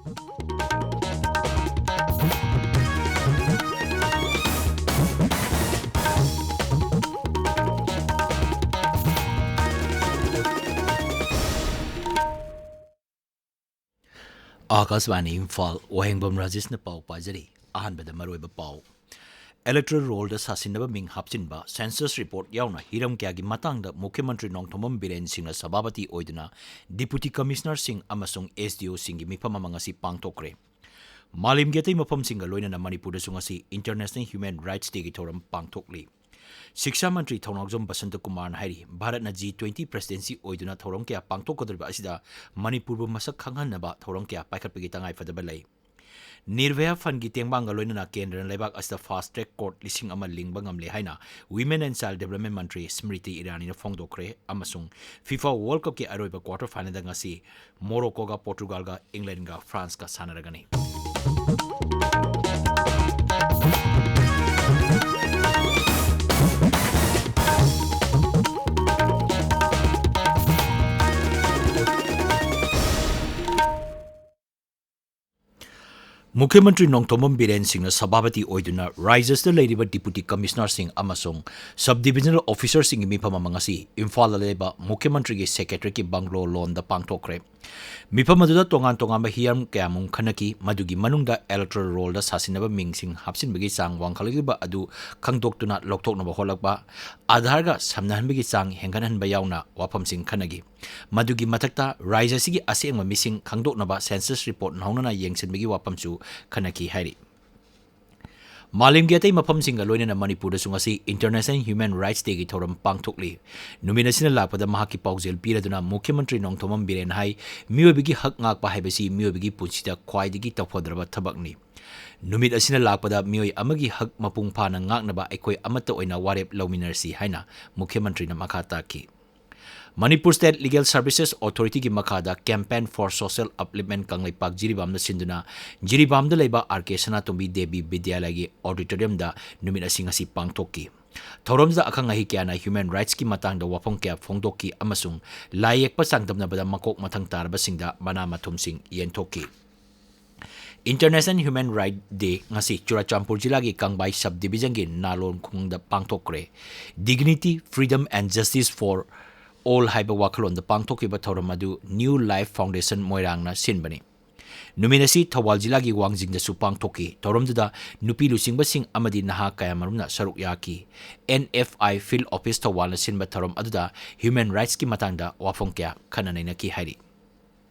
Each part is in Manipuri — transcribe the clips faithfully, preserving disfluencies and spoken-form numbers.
ꯑꯥꯀꯥꯁꯕꯥꯅꯤ ꯏꯝꯐꯥꯜ, ꯋꯥꯍꯦꯡꯕꯝ ꯔꯥꯖꯦꯁꯅ ꯄꯥꯎ ꯄꯥꯖꯔꯤ꯫ ꯑꯍꯥꯟꯕꯗ ꯃꯔꯨꯑꯣꯏꯕ ꯄꯥꯎ꯫ Electoral rollꯗ ꯁꯥꯁꯤꯟꯅꯕ ꯃꯤꯡ ꯍꯥꯞꯆꯤꯟꯕ, census report ꯌꯥꯎꯅ ꯍꯤꯔꯝ ꯀꯌꯥꯒꯤ ꯃꯇꯥꯡꯗ ꯃꯨꯈ꯭ꯌ ꯃꯟꯇ꯭ꯔꯤ ꯅꯣꯡꯊꯣꯝꯕꯝ ꯕꯤꯔꯦꯟ ꯁꯤꯡꯅ ꯁꯚꯥꯄꯇꯤ ꯑꯣꯏꯗꯨꯅ Deputy Commissionerꯁꯤꯡ ꯑꯃꯁꯨꯡ SDOꯁꯤꯡꯒꯤ ꯃꯤꯐꯝ ꯑꯃ ꯉꯁꯤ ꯄꯥꯡꯊꯣꯛꯈ꯭ꯔꯦ꯫ ꯃꯥꯂꯦꯝꯒꯤ ꯑꯇꯩ ꯃꯐꯝꯁꯤꯡꯒ ꯂꯣꯏꯅꯅ ꯃꯅꯤꯄꯨꯔꯗꯁꯨ ꯉꯁꯤ International Human Rights Dayꯒꯤ ꯊꯧꯔꯝ ꯄꯥꯡꯊꯣꯛꯂꯤ꯫ ꯁꯤꯛꯁꯥ ꯃꯟꯇ꯭ꯔꯤ ꯊꯧꯅꯥꯎꯖꯝ ꯕꯁꯟꯇ ꯀꯨꯃꯥꯔꯅ ꯍꯥꯏꯔꯤ, ꯚꯥꯔꯠꯅ G twenty presidency ꯑꯣꯏꯗꯨꯅ ꯊꯧꯔꯝ ꯀꯌꯥ ꯄꯥꯡꯊꯣꯛꯀꯗꯧꯔꯤꯕ ꯑꯁꯤꯗ ꯃꯅꯤꯄꯨꯔꯕꯨ ꯃꯁꯛ ꯈꯪꯍꯟꯅꯕ ꯊꯧꯔꯝ ꯀꯌꯥ ꯄꯥꯏꯈꯠꯄꯒꯤ ꯇꯉꯥꯏꯐꯗꯕ ꯂꯩ꯫ ꯅꯤꯔꯚꯌꯥ ꯐꯟꯒꯤ ꯇꯦꯡꯕꯥꯡꯒ ꯂꯣꯏꯅꯅ ꯀꯦꯟꯗ꯭ꯔꯅ ꯂꯩꯕꯥꯛ ꯑꯁꯤꯗ Fast Track Court ꯂꯤꯁꯤꯡ ꯑꯃ ꯂꯤꯡꯕ ꯉꯝꯂꯦ ꯍꯥꯏꯅ Women and Child Development ꯃꯟꯇ꯭ꯔꯤ ꯁ꯭ꯃ꯭ꯔꯤꯇꯤ ꯏꯔꯥꯅꯤꯅ ꯐꯣꯡꯗꯣꯛꯈ꯭ꯔꯦ꯫ ꯑꯃꯁꯨꯡ FIFA World Cupꯀꯤ ꯑꯔꯣꯏꯕ quarter finalꯗ ꯉꯁꯤ ꯃꯣꯔꯣꯀꯣꯒ, ꯄꯣꯔꯇꯨꯒꯥꯜꯒ, ꯏꯪꯂꯦꯟꯒ, ꯐ꯭ꯔꯥꯟꯁꯀ ꯁꯥꯟꯅꯔꯒꯅꯤ꯫ ꯃꯨꯈ꯭ꯌ ꯃꯟꯇ꯭ꯔꯤ ꯅꯣꯡꯊꯣꯝꯕꯝ ꯕꯤꯔꯦꯟ ꯁꯤꯡꯅ ꯁꯚꯥꯄꯇꯤ ꯑꯣꯏꯗꯨꯅ ꯔꯥꯏꯖ꯭ꯌꯁꯤꯗ ꯂꯩꯔꯤꯕ Deputy Commissionerꯁꯤꯡ ꯑꯃꯁꯨꯡ Sub Divisional Officerꯁꯤꯡꯒꯤ ꯃꯤꯐꯝ ꯑꯃ ꯉꯁꯤ ꯏꯝꯐꯥꯜꯗ ꯂꯩꯕ ꯃꯨꯈ꯭ꯌ ꯃꯟꯇ꯭ꯔꯤꯒꯤ Secretariatꯀꯤ bungalow lawnꯗ ꯄꯥꯡꯊꯣꯛꯈ꯭ꯔꯦ꯫ ꯃꯤꯐꯝ ꯑꯗꯨꯗ ꯇꯣꯉꯥꯟ ꯇꯣꯉꯥꯟꯕ ꯍꯤꯔꯝ ꯀꯌꯥꯃꯔꯨꯝ ꯈꯟꯅꯈꯤ, ꯃꯗꯨꯒꯤ ꯃꯅꯨꯡꯗ electoral rollꯗ ꯁꯥꯁꯤꯟꯅꯕ ꯃꯤꯡꯁꯤꯡ ꯍꯥꯞꯆꯤꯟꯕꯒꯤ ꯆꯥꯡ ꯋꯥꯡꯈꯠꯂꯛꯂꯤꯕ ꯑꯗꯨ ꯈꯪꯗꯣꯛꯇꯨꯅ ꯂꯧꯊꯣꯛꯅꯕ ꯍꯣꯠꯂꯛꯄ, ꯑꯥꯙꯥꯔꯒ ꯁꯝꯅꯍꯟꯕꯒꯤ ꯆꯥꯡ ꯍꯦꯟꯒꯠꯍꯟꯕ ꯌꯥꯎꯅ ꯋꯥꯐꯝꯁꯤꯡ ꯈꯟꯅꯈꯤ꯫ ꯃꯗꯨꯒꯤ ꯃꯊꯛꯇ, ꯔꯥꯏꯖ꯭ꯌ ꯑꯁꯤꯒꯤ ꯑꯁꯦꯡꯕ ꯃꯤꯁꯤꯡ ꯈꯪꯗꯣꯛꯅꯕ census report ꯅꯧꯍꯧꯅꯅ ꯌꯦꯡꯁꯤꯟꯕꯒꯤ ꯋꯥꯐꯝꯁꯨ ꯈꯟꯅꯈꯤ ꯍꯥꯏꯔꯤ꯫ ꯃꯥꯂꯦꯝꯒꯤ ꯑꯇꯩ ꯃꯐꯝꯁꯤꯡꯒ ꯂꯣꯏꯅꯅ ꯃꯅꯤꯄꯨꯔꯗꯁꯨ ꯉꯁꯤ International Human Rights Dayꯒꯤ ꯊꯧꯔꯝ ꯄꯥꯡꯊꯣꯛꯂꯤ꯫ ꯅꯨꯃꯤꯠ ꯑꯁꯤꯅ ꯂꯥꯛꯄꯗ ꯃꯍꯥꯛꯀꯤ ꯄꯥꯎꯖꯦꯜ ꯄꯤꯔꯗꯨꯅ ꯃꯨꯈ꯭ꯌ ꯃꯟꯇ꯭ꯔꯤ ꯅꯣꯡꯊꯣꯝꯕꯝ ꯕꯤꯔꯦꯟ ꯍꯥꯏ, ꯃꯤꯑꯣꯏꯕꯒꯤ ꯍꯛ ꯉꯥꯛꯄ ꯍꯥꯏꯕꯁꯤ ꯃꯤꯑꯣꯏꯕꯒꯤ ꯄꯨꯟꯁꯤꯗ ꯈ꯭ꯋꯥꯏꯗꯒꯤ ꯇꯧꯐꯗ꯭ꯔꯕ ꯊꯕꯛꯅꯤ꯫ ꯅꯨꯃꯤꯠ ꯑꯁꯤꯅ ꯂꯥꯛꯄꯗ ꯃꯤꯑꯣꯏ ꯑꯃꯒꯤ ꯍꯛ ꯃꯄꯨꯡ ꯐꯥꯅ ꯉꯥꯛꯅꯕ ꯑꯩꯈꯣꯏ ꯑꯃꯠꯇ ꯑꯣꯏꯅ ꯋꯥꯔꯦꯞ ꯂꯧꯃꯤꯟꯅꯔꯁꯤ ꯍꯥꯏꯅ ꯃꯨꯈ꯭ꯌ ꯃꯟꯇ꯭ꯔꯤꯅ ꯃꯈꯥ ꯇꯥꯈꯤ꯫ ꯃꯅꯤꯄꯨꯔ State Legal Services Authorityꯒꯤ ꯃꯈꯥꯗ Campaign for Social Upliftment Kangleipak ꯖꯤꯔꯤꯕꯥꯝꯅ ꯁꯤꯟꯗꯨꯅ ꯖꯤꯔꯤꯕꯥꯝꯗ ꯂꯩꯕ ꯑꯥꯔ ꯀꯦ ꯁꯅꯥꯇꯣꯝꯕꯤ ꯗꯦꯕꯤ ꯕꯤꯗ꯭ꯌꯥꯂꯌꯒꯤ auditoriumꯗ ꯅꯨꯃꯤꯠ ꯑꯁꯤ ꯉꯁꯤ ꯄꯥꯡꯊꯣꯛꯈꯤ꯫ ꯊꯧꯔꯝꯗ ꯑꯈꯪ ꯑꯍꯩ ꯀꯌꯥꯅ human rightsꯀꯤ ꯃꯇꯥꯡꯗ ꯋꯥꯐꯝ ꯀꯌꯥ ꯐꯣꯡꯗꯣꯛꯈꯤ ꯑꯃꯁꯨꯡ ꯂꯥꯏ ꯌꯦꯛꯄ ꯆꯥꯡꯗꯝꯅꯕꯗ ꯃꯀꯣꯛ ꯃꯊꯪ ꯇꯥꯔꯕꯁꯤꯡꯗ ꯃꯅꯥ ꯃꯊꯨꯝꯁꯤꯡ ꯌꯦꯟꯊꯣꯛꯈꯤ꯫ International Human Rights Day ꯉꯁꯤ ꯆꯨꯔꯥꯆꯥꯟꯄꯨꯔ ꯖꯤꯂꯥꯒꯤ ꯀꯪꯕꯥꯏ Sub Divisionꯒꯤ ꯅꯥꯂꯣꯟ ꯈꯨꯡꯒꯪꯗ ꯄꯥꯡꯊꯣꯛꯈ꯭ꯔꯦ꯫ Dignity, Freedom and Justice for All ꯍꯥꯏꯕ ꯋꯥꯈꯜꯂꯣꯟꯗ ꯄꯥꯡꯊꯣꯛꯈꯤꯕ ꯊꯧꯔꯝ ꯑꯗꯨ New Life Foundation ꯃꯣꯏꯔꯥꯡꯅ ꯁꯤꯟꯕꯅꯤ꯫ ꯅꯨꯃꯤꯠ ꯑꯁꯤ ꯊꯧꯕꯥꯜ ꯖꯤꯂꯥꯒꯤ ꯋꯥꯡꯖꯤꯡꯗꯁꯨ ꯄꯥꯡꯊꯣꯛꯈꯤ꯫ ꯊꯧꯔꯝꯗꯨꯗ ꯅꯨꯄꯤ ꯂꯨꯆꯤꯡꯕꯁꯤꯡ ꯑꯃꯗꯤ ꯅꯍꯥ ꯀꯌꯥꯃꯔꯨꯝꯅ ꯁꯔꯨꯛ ꯌꯥꯈꯤ꯫ N F I Field Office ꯊꯧꯕꯥꯜꯅ ꯁꯤꯟꯕ ꯊꯧꯔꯝ ꯑꯗꯨꯗ human rightsꯀꯤ ꯃꯇꯥꯡꯗ ꯋꯥꯐꯝ ꯀꯌꯥ ꯈꯟꯅ ꯅꯩꯅꯈꯤ ꯍꯥꯏꯔꯤ꯫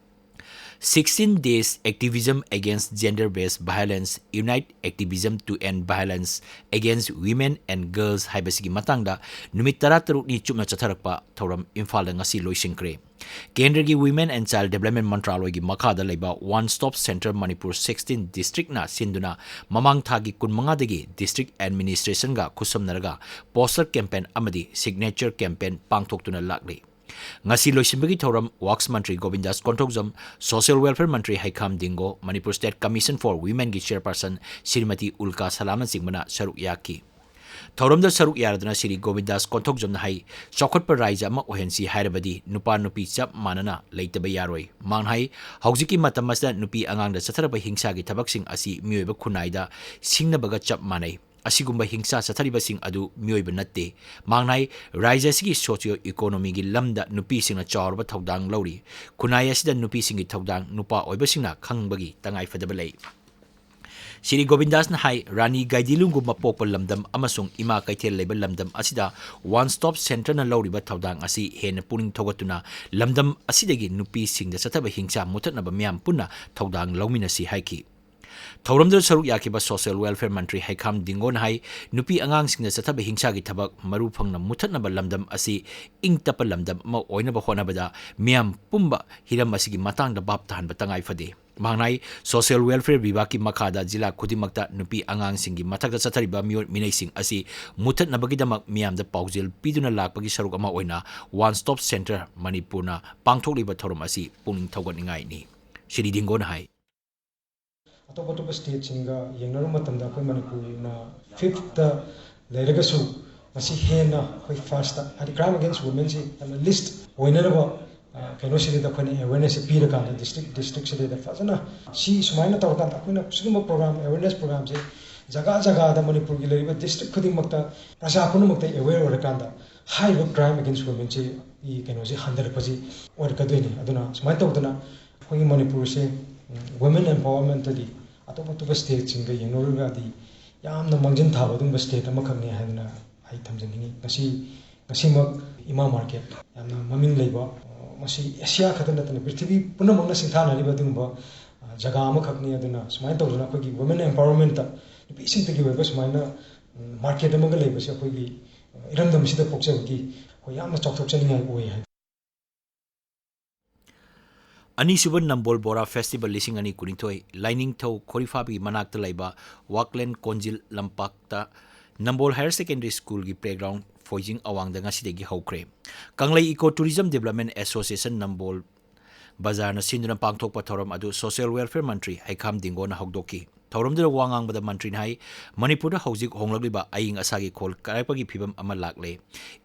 Sixteen Days Activism Against Gender Based Violence, Unite Activism to End Violence Against Women and Girls ꯍꯥꯏꯕꯁꯤꯒꯤ ꯃꯇꯥꯡꯗ ꯅꯨꯃꯤꯠ ꯇꯔꯥꯇꯔꯨꯛꯅꯤ ꯆꯨꯞꯅ ꯆꯠꯊꯔꯛꯄ ꯊꯧꯔꯝ ꯏꯝꯐꯥꯜꯗ ꯉꯁꯤ ꯂꯣꯏꯁꯤꯟꯈ꯭ꯔꯦ꯫ ꯀꯦꯟꯗ꯭ꯔꯒꯤ Women and Child Development ꯃꯟꯇ꯭ꯔꯥꯂꯣꯏꯒꯤ ꯃꯈꯥꯗ ꯂꯩꯕ One Stop Center Manipur sixteen Districtꯅ ꯁꯤꯟꯗꯨꯅ ꯃꯃꯥꯡ ꯊꯥꯒꯤ ꯀꯨꯟꯃꯉꯥꯗꯒꯤ District Administrationꯒ ꯈꯨꯠꯁꯝꯅꯔꯒ poster campaign ꯑꯃꯗꯤ signature campaign ꯄꯥꯡꯊꯣꯛꯇꯨꯅ ꯂꯥꯛꯂꯤ꯫ ꯉꯁꯤ ꯂꯣꯏꯁꯤꯟꯕꯒꯤ ꯊꯧꯔꯝ Works Mantri ꯒꯣꯕꯤꯟꯗꯥꯁ Konthoujam, Social Welfare Mantri ꯍꯩꯈꯥꯝ ꯗꯤꯡꯒꯣ, Manipur State Commission for Womenꯒꯤ Chairperson Shrimati ꯎꯜꯀꯥ ꯁꯂꯥꯝꯅꯆꯤꯡꯕꯅ ꯁꯔꯨꯛ ꯌꯥꯈꯤ꯫ ꯊꯧꯔꯝꯗ ꯁꯔꯨꯛ ꯌꯥꯔꯗꯨꯅ ꯁ꯭ꯔꯤ ꯒꯣꯕꯤꯟꯗꯥꯁ ꯀꯣꯟꯊꯧꯖꯝꯅ ꯍꯥꯏ, ꯆꯥꯎꯈꯠꯄ ꯔꯥꯏꯖ꯭ꯌ ꯑꯃ ꯑꯣꯏꯍꯟꯁꯤ ꯍꯥꯏꯔꯕꯗꯤ ꯅꯨꯄꯥ ꯅꯨꯄꯤ ꯆꯞ ꯃꯥꯟꯅꯅ ꯂꯩꯇꯕ ꯌꯥꯔꯣꯏ꯫ ꯃꯍꯥꯛꯅ ꯍꯥꯏ, ꯍꯧꯖꯤꯛꯀꯤ ꯃꯇꯝ ꯑꯁꯤꯗ ꯅꯨꯄꯤ ꯑꯉꯥꯡꯗ ꯆꯠꯊꯔꯕ ꯍꯤꯡꯁꯥꯒꯤ ꯊꯕꯛꯁꯤꯡ ꯑꯁꯤ ꯃꯤꯑꯣꯏꯕ ꯈꯨꯟꯅꯥꯏꯗ ꯁꯤꯡꯅꯕꯒ ꯆꯞ ꯃꯥꯟꯅꯩ꯫ ꯑꯁꯤꯒꯨꯝꯕ ꯍꯤꯡꯁꯥ ꯆꯠꯊꯔꯤꯕꯁꯤꯡ ꯑꯗꯨ ꯃꯤꯑꯣꯏꯕ ꯅꯠꯇꯦ꯫ ꯃꯍꯥꯛꯅ ꯍꯥꯏ, ꯔꯥꯏꯖ꯭ꯌ ꯑꯁꯤꯒꯤ socio economyꯒꯤ ꯂꯝꯗ ꯅꯨꯄꯤꯁꯤꯡꯅ ꯆꯥꯎꯔꯕ ꯊꯧꯗꯥꯡ ꯂꯧꯔꯤ꯫ ꯈꯨꯟꯅꯥꯏ ꯑꯁꯤꯗ ꯅꯨꯄꯤꯁꯤꯡꯒꯤ ꯊꯧꯗꯥꯡ ꯅꯨꯄꯥ ꯑꯣꯏꯕꯁꯤꯡꯅ ꯈꯪꯕꯒꯤ ꯇꯉꯥꯏꯐꯗꯕ ꯂꯩ꯫ ꯁ꯭ꯔꯤ ꯒꯣꯕꯤꯟꯗꯥꯁꯅ ꯍꯥꯏ, ꯔꯥꯅꯤ ꯒꯥꯏꯗꯤꯟꯂꯨꯡꯒꯨꯝꯕ ꯄꯣꯛꯄ ꯂꯝꯗꯝ ꯑꯃꯁꯨꯡ ꯏꯃꯥ ꯀꯩꯊꯦꯜ ꯂꯩꯕ ꯂꯝꯗꯝ ꯑꯁꯤꯗ One Stop Centreꯅ ꯂꯧꯔꯤꯕ ꯊꯧꯗꯥꯡ ꯑꯁꯤ ꯍꯦꯟꯅ ꯄꯨꯛꯅꯤꯡ ꯊꯧꯒꯠꯇꯨꯅ ꯂꯝꯗꯝ ꯑꯁꯤꯗꯒꯤ ꯅꯨꯄꯤꯁꯤꯡꯗ ꯆꯠꯊꯕ ꯍꯤꯡꯁꯥ ꯃꯨꯊꯠꯅꯕ ꯃꯤꯌꯥꯝ ꯄꯨꯟꯅ ꯊꯧꯗꯥꯡ ꯂꯧꯃꯤꯟꯅꯁꯤ ꯍꯥꯏꯈꯤ꯫ ꯊꯧꯔꯝꯗꯨꯗ ꯁꯔꯨꯛ ꯌꯥꯈꯤꯕ Social Welfare ꯃꯟꯇ꯭ꯔꯤ ꯍꯩꯈꯥꯝ ꯗꯤꯡꯒꯣꯅ ꯍꯥꯏ, ꯅꯨꯄꯤ ꯑꯉꯥꯡꯁꯤꯡꯗ ꯆꯠꯊꯕ ꯍꯤꯡꯁꯥꯒꯤ ꯊꯕꯛ ꯃꯔꯨ ꯐꯪꯅ ꯃꯨꯊꯠꯅꯕ ꯂꯝꯗꯝ ꯑꯁꯤ ꯏꯪ ꯇꯞꯄ ꯂꯝꯗꯝ ꯑꯃ ꯑꯣꯏꯅꯕ ꯍꯣꯠꯅꯕꯗ ꯃꯤꯌꯥꯝ ꯄꯨꯝꯕ ꯍꯤꯔꯝ ꯑꯁꯤꯒꯤ ꯃꯇꯥꯡꯗ ꯚꯥꯞ ꯇꯥꯍꯟꯕ ꯇꯉꯥꯏ ꯐꯗꯦ꯫ ꯃꯍꯥꯛꯅ ꯍꯥꯏ, Social Welfare ꯕꯤꯚꯥꯒꯀꯤ ꯃꯈꯥꯗ ꯖꯤꯂꯥ ꯈꯨꯗꯤꯡꯃꯛꯇ ꯅꯨꯄꯤ ꯑꯉꯥꯡꯁꯤꯡꯒꯤ ꯃꯊꯛꯇ ꯆꯠꯊꯔꯤꯕ ꯃꯤꯑꯣꯠ ꯃꯤꯅꯩꯁꯤꯡ ꯑꯁꯤ ꯃꯨꯊꯠꯅꯕꯒꯤꯗꯃꯛ ꯃꯤꯌꯥꯝꯗ ꯄꯥꯎꯖꯦꯜ ꯄꯤꯗꯨꯅ ꯂꯥꯛꯄꯒꯤ ꯁꯔꯨꯛ ꯑꯃ ꯑꯣꯏꯅ One Stop Centre ꯃꯅꯤꯄꯨꯔꯅ ꯄꯥꯡꯊꯣꯛꯂꯤꯕ ꯊꯧꯔꯝ ꯑꯁꯤ ꯄꯨꯛꯅꯤꯡ ꯊꯧꯒꯠꯅꯤꯡꯉꯥꯏꯅꯤ꯫ ꯁ꯭ꯔꯤ ꯗꯤꯡꯒꯣꯅ ꯍꯥꯏ꯫ ꯑꯇꯣꯞ ꯑꯇꯣꯞꯄ stateꯁꯤꯡꯒ ꯌꯦꯡꯅꯔꯨꯕ ꯃꯇꯝꯗ ꯑꯩꯈꯣꯏ ꯃꯅꯤꯄꯨꯔꯅ fifthꯇ ꯂꯩꯔꯒꯁꯨ ꯃꯁꯤ ꯍꯦꯟꯅ ꯑꯩꯈꯣꯏ firstꯇ, ꯍꯥꯏꯗꯤ crime against womenꯁꯤ ꯌꯥꯝꯅ least ꯑꯣꯏꯅꯅꯕ ꯀꯩꯅꯣꯁꯤꯗꯩꯗ ꯑꯩꯈꯣꯏꯅ ꯑꯦꯋꯦꯔꯅꯦꯁꯁꯦ ꯄꯤꯔꯀꯥꯟꯗ ꯗꯤꯁꯇ꯭ꯔꯤꯛ ꯗꯤꯁꯇ꯭ꯔꯤꯛꯁꯤꯗꯩꯗ ꯐꯖꯅ ꯁꯤ ꯁꯨꯃꯥꯏꯅ ꯇꯧꯔꯀꯥꯟꯗ ꯑꯩꯈꯣꯏꯅ ꯁꯤꯒꯨꯝꯕ ꯄ꯭ꯔꯣꯒ꯭ꯔꯥꯝ, ꯑꯦꯋꯦꯔꯅꯦꯁ ꯄ꯭ꯔꯣꯒ꯭ꯔꯥꯝꯁꯦ ꯖꯒꯥ ꯖꯒꯥꯗ ꯃꯅꯤꯄꯨꯔꯒꯤ ꯂꯩꯔꯤꯕ ꯗꯤꯁꯇ꯭ꯔꯤꯛ ꯈꯨꯗꯤꯡꯃꯛꯇ ꯄ꯭ꯔꯖꯥ ꯄꯨꯝꯅꯃꯛꯇ ꯑꯦꯋꯦꯔ ꯑꯣꯏꯔꯀꯥꯟꯗ ꯍꯥꯏꯔꯤꯕ ꯀ꯭ꯔꯥꯏꯝ ꯑꯦꯒꯦꯟꯁ ꯋꯨꯃꯦꯟꯁꯤ ꯀꯩꯅꯣꯁꯦ ꯍꯟꯊꯔꯛꯄꯁꯤ ꯑꯣꯏꯔꯛꯀꯗꯣꯏꯅꯤ꯫ ꯑꯗꯨꯅ ꯁꯨꯃꯥꯏꯅ ꯇꯧꯗꯅ ꯑꯩꯈꯣꯏꯒꯤ ꯃꯅꯤꯄꯨꯔꯁꯦ ꯋꯨꯃꯦꯟ ꯑꯦꯝꯄꯥꯋꯔꯃꯦꯟꯇꯗꯤ ꯑꯇꯣꯞ ꯑꯇꯣꯞꯄ ꯁ꯭ꯇꯦꯠꯁꯤꯡꯒ ꯌꯦꯡꯅꯔꯨꯔꯒꯗꯤ ꯌꯥꯝꯅ ꯃꯥꯡꯖꯤꯟ ꯊꯥꯕ ꯑꯗꯨꯒꯨꯝꯕ ꯁ꯭ꯇꯦꯠ ꯑꯃꯈꯛꯅꯤ ꯍꯥꯏꯗꯅ ꯑꯩ ꯊꯝꯖꯅꯤꯡꯉꯤ꯫ ꯉꯁꯤ ꯉꯁꯤꯃꯛ ꯏꯃꯥ ꯃꯥꯔꯀꯦꯠ ꯌꯥꯝꯅ ꯃꯃꯤꯡ ꯂꯩꯕ, ꯃꯁꯤ ꯑꯦꯁꯤꯌꯥ ꯈꯛꯇ ꯅꯠꯇꯅ ꯄ꯭ꯔꯤꯊꯤꯕꯤ ꯄꯨꯝꯅꯃꯛꯅ ꯁꯤꯡꯊꯥꯅꯔꯤꯕ ꯑꯗꯨꯒꯨꯝꯕ ꯖꯒꯥ ꯑꯃꯈꯛꯅꯤ꯫ ꯑꯗꯨꯅ ꯁꯨꯃꯥꯏꯅ ꯇꯧꯗꯅ ꯑꯩꯈꯣꯏꯒꯤ ꯋꯨꯃꯦꯟ ꯑꯦꯝꯄꯥꯋꯔꯃꯦꯟꯇ ꯅꯨꯄꯤꯁꯤꯡꯇꯒꯤ ꯑꯣꯏꯕ ꯁꯨꯃꯥꯏꯅ ꯃꯥꯔꯀꯦꯠ ꯑꯃꯒ ꯂꯩꯕꯁꯦ ꯑꯩꯈꯣꯏꯒꯤ ꯏꯔꯝꯗꯝꯁꯤꯗ ꯄꯣꯛꯆꯕꯒꯤ ꯑꯩꯈꯣꯏ ꯌꯥꯝꯅ ꯆꯥꯎꯊꯣꯛꯆꯅꯤꯡꯉꯥꯏ ꯑꯣꯏ ꯍꯥꯏ꯫ ꯑꯅꯤꯁꯨꯕ ꯅꯝꯕꯣꯜ ꯕꯣꯔꯥ ꯐꯦꯁꯇꯤꯚꯦꯜ ꯂꯤꯁꯤꯡ ꯑꯅꯤ ꯀꯨꯟꯅꯤꯊꯣꯏ ꯂꯥꯏꯅꯤꯡꯊꯧ ꯈꯣꯔꯤꯐꯥꯕꯒꯤ ꯃꯅꯥꯛꯇ ꯂꯩꯕ ꯋꯥꯛꯂꯦꯟ ꯀꯣꯟꯖꯤꯜ ꯂꯝꯄꯥꯛꯇ ꯅꯝꯕꯣꯜ ꯍꯥꯌꯔ ꯁꯦꯀꯦꯟꯗꯔꯤ ꯁ꯭ꯀꯨꯜꯒꯤ ꯄ꯭ꯂꯦꯒ꯭ꯔꯥꯎꯟ ꯐꯣꯏꯖꯤꯡ ꯑꯋꯥꯡꯗ ꯉꯁꯤꯗꯒꯤ ꯍꯧꯈ꯭ꯔꯦ꯫ ꯀꯪꯂꯩ ꯏꯀꯣ ꯇꯨꯔꯤꯖꯝ ꯗꯤꯕꯦꯂꯞꯃꯦꯟ ꯑꯦꯁꯣꯁꯤꯌꯦꯁꯟ ꯅꯝꯕꯣꯜ ꯕꯖꯥꯔꯅ ꯁꯤꯟꯗꯨꯅ ꯄꯥꯡꯊꯣꯛꯄ ꯊꯧꯔꯝ ꯑꯗꯨ ꯁꯣꯁꯤꯌꯦꯜ ꯋꯦꯜꯐꯤꯌꯔ ꯃꯟꯇ꯭ꯔꯤ ꯍꯩꯈꯥꯝ ꯗꯤꯡꯒꯣꯅ ꯍꯧꯗꯣꯛꯈꯤ꯫ ꯊꯧꯔꯝꯗꯨꯗ ꯋꯥ ꯉꯥꯡꯕꯗ ꯃꯟꯇ꯭ꯔꯤꯅ ꯍꯥꯏ, ꯃꯅꯤꯄꯨꯔꯗ ꯍꯧꯖꯤꯛ ꯍꯣꯡꯂꯛꯂꯤꯕ ꯑꯏꯪ ꯑꯁꯥꯒꯤ ꯈꯣꯜ ꯀꯥꯏꯔꯛꯄꯒꯤ ꯐꯤꯕꯝ ꯑꯃ ꯂꯥꯛꯂꯦ꯫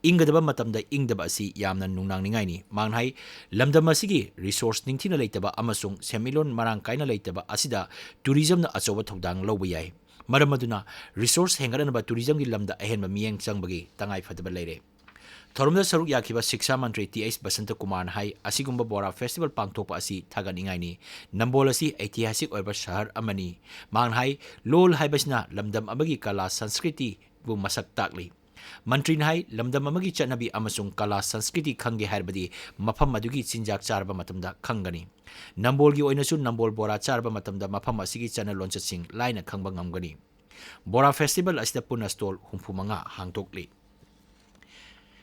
ꯏꯪꯒꯗꯕ ꯃꯇꯝꯗ ꯏꯪꯗꯕ ꯑꯁꯤ ꯌꯥꯝꯅ ꯅꯨꯡꯅꯥꯡꯅꯤꯡꯉꯥꯏꯅꯤ꯫ ꯃꯍꯥꯛꯅ ꯍꯥꯏ, ꯂꯝꯗꯝ ꯑꯁꯤꯒꯤ ꯔꯤꯁꯣꯔꯁ ꯅꯤꯡꯊꯤꯅ ꯂꯩꯇꯕ ꯑꯃꯁꯨꯡ ꯁꯦꯟꯃꯤꯠꯂꯣꯟ ꯃꯔꯥꯡ ꯀꯥꯏꯅ ꯂꯩꯇꯕ ꯑꯁꯤꯗ ꯇꯨꯔꯤꯖꯝꯅ ꯑꯆꯧꯕ ꯊꯧꯗꯥꯡ ꯂꯧꯕ ꯌꯥꯏ꯫ ꯃꯔꯝ ꯑꯗꯨꯅ ꯔꯤꯁꯣꯔꯁ ꯍꯦꯟꯒꯠꯅꯅꯕ ꯇꯨꯔꯤꯖꯝꯒꯤ ꯂꯝꯗ ꯑꯍꯦꯟꯕ ꯃꯤꯠꯌꯦꯡ ꯆꯪꯕꯒꯤ ꯇꯉꯥꯏꯐꯗꯕ ꯂꯩꯔꯦ꯫ ꯊꯧꯔꯝꯗ ꯁꯔꯨꯛ ꯌꯥꯈꯤꯕ ꯁꯤꯛꯁꯥ ꯃꯟꯇ꯭ꯔꯤ ꯇꯤ ꯑꯩꯆ ꯕꯁꯟꯇꯀꯨꯃꯥꯔꯅ ꯍꯥꯏ, ꯑꯁꯤꯒꯨꯝꯕ ꯕꯣꯔꯥ ꯐꯦꯁꯇꯤꯚꯦꯜ ꯄꯥꯡꯊꯣꯛꯄ ꯑꯁꯤ ꯊꯥꯒꯠꯅꯤꯡꯉꯥꯏꯅꯤ꯫ ꯅꯝꯕꯣꯜ ꯑꯁꯤ ꯑꯩꯇꯤꯍꯥꯁꯤꯛ ꯑꯣꯏꯕ ꯁꯍꯔ ꯑꯃꯅꯤ꯫ ꯃꯍꯥꯛꯅ ꯍꯥꯏ, ꯂꯣꯜ ꯍꯥꯏꯕꯁꯤꯅ ꯂꯝꯗꯝ ꯑꯃꯒꯤ ꯀꯂꯥ ꯁꯪꯁꯀ꯭ꯔꯤꯇꯤꯕꯨ ꯃꯁꯛ ꯇꯥꯛꯂꯤ꯫ ꯃꯟꯇ꯭ꯔꯤꯅ ꯍꯥꯏ, ꯂꯝꯗꯝ ꯑꯃꯒꯤ ꯆꯠꯅꯕꯤ ꯑꯃꯁꯨꯡ ꯀꯂꯥ ꯁꯪꯁꯀ꯭ꯔꯤꯇꯤ ꯈꯪꯒꯦ ꯍꯥꯏꯔꯕꯗꯤ ꯃꯐꯝ ꯑꯗꯨꯒꯤ ꯆꯤꯟꯖꯥꯛ ꯆꯥꯔꯕ ꯃꯇꯝꯗ ꯈꯪꯒꯅꯤ꯫ ꯅꯝꯕꯣꯜꯒꯤ ꯑꯣꯏꯅꯁꯨ ꯅꯝꯕꯣꯜ ꯕꯣꯔꯥ ꯆꯥꯔꯕ ꯃꯇꯝꯗ ꯃꯐꯝ ꯑꯁꯤꯒꯤ ꯆꯠꯅ ꯂꯣꯟꯆꯠꯁꯤꯡ ꯂꯥꯏꯅ ꯈꯪꯕ ꯉꯝꯒꯅꯤ꯫ ꯕꯣꯔꯥ ꯐꯦꯁꯇꯤꯚꯦꯜ ꯑꯁꯤꯗ ꯄꯨꯟꯅ ꯁ꯭ꯇꯣꯜ ꯍꯨꯝꯐꯨ ꯃꯉꯥ ꯍꯥꯡꯗꯣꯛꯂꯤ꯫